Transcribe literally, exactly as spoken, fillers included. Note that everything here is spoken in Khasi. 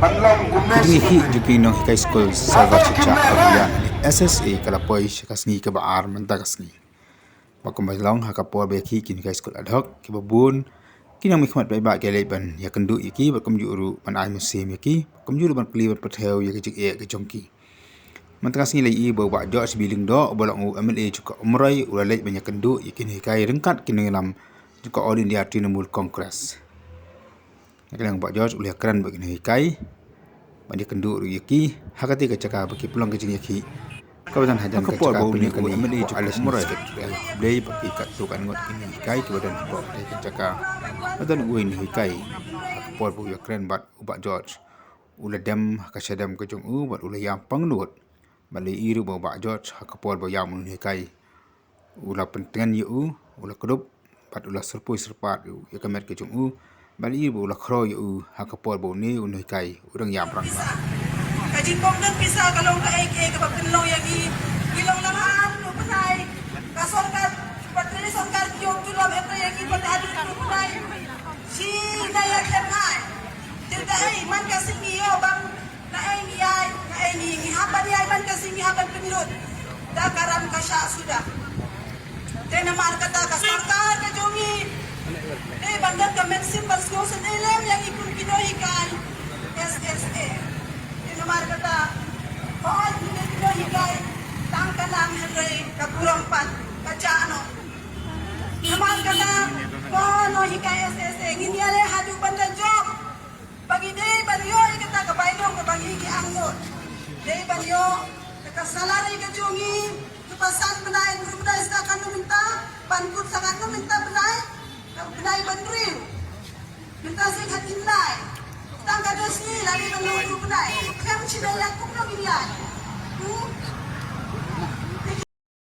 Ka jingïakhih jong ki nonghikai skul Salva Chicha Aguilar S S A ka la poi sha ka sngi kaba ar mynta ka sngi. Ba kumba long ha ka por ba ïakhih ki nonghikai skul ad hoc kiba bun, ki nongmihkhmat paidbah ki la leit ban ïakynduh ïa ki bad kumjuh ruh ban ai mynsiem ïa ki, kumjuh ruh ban kylli bad pyrthei ïa ka jingeh ka jong ki. Mynta ka sngi la ïohi ba u Bah George B Lyngdoh uba long u M L A jong ka Umroi u la leit ban ïakynduh ïa ki nonghikai ryngkat ki nongïalam jong ka All India Trinamool Congress. Ïa ka liang u Bah George u la ïakren bad ki nonghikai ban ïakynduh ruh ïa ki ha katei ka jaka ba ki pynlong ka jingïakhih kaba don hajan ka jaka pynïaid kane u Alex Newskit. Blei ba ki katto katne ngut ki nonghikai kiba don hapoh katei ka jaka. Ba don uwei u nonghikai ha ka por ba u ïakren bad u Bah George u la dem ha ka shadem ka jong u bad u la ïam pangnud. Bad la ïohi ruh ba u Bah George ha ka por ba u ïam u nonghikai u la pyntngen ïa u, u la kdup bad u la syrpoi syrpat ïa ka met ka jong u. Bad la ïohi ba u la khraw ïa u ha ka por ba une u nonghikai u dang ïam rangbah. Ka jingpynbeit pisa ka long kaei kaei kaba pynlong ïa ngi, ngi long lang ar u bnai. Ka sorkar, ka sorkar ki ïoh tulop hynrei ïa ngi pat haduh u bnai shi na ïa khlem ai. Te kaei man ka sngi ïoh bang Naei ngi ïai, naei ngi, ngi hap ban ïai ban ka sngi, ngi hap ban pynlut. Da ka ram ka shah suda. Te namar kata ka sorkar ka jong ngi, dei ban don ka mynsiem ban sngewsynei lem ïa ngi kum ki nonghikai S S A. Te namar kata, hooid ngi dei ki nonghikai tang ka nam hynrei ka burom pat ka jah noh. Namar kata, ko nonghikai S S A ngin ïaleh haduh ban da jop. Ba ngi dei ban ïoh ïa kata ka bainong kaba ngi ki angnud. Dei ban ïoh ïa ka salary ka jong ngi, kaba san bnai, hynriew bnai sa katno mynta, ban kut sa katno mynta bnai, ka bnai ba hynriew. Mynta sa khatkhyndai. Tang katno sngi la dei ban long hynriew bnai. Khlem shi bnai ïa kumno ngin ïaid. Hmm?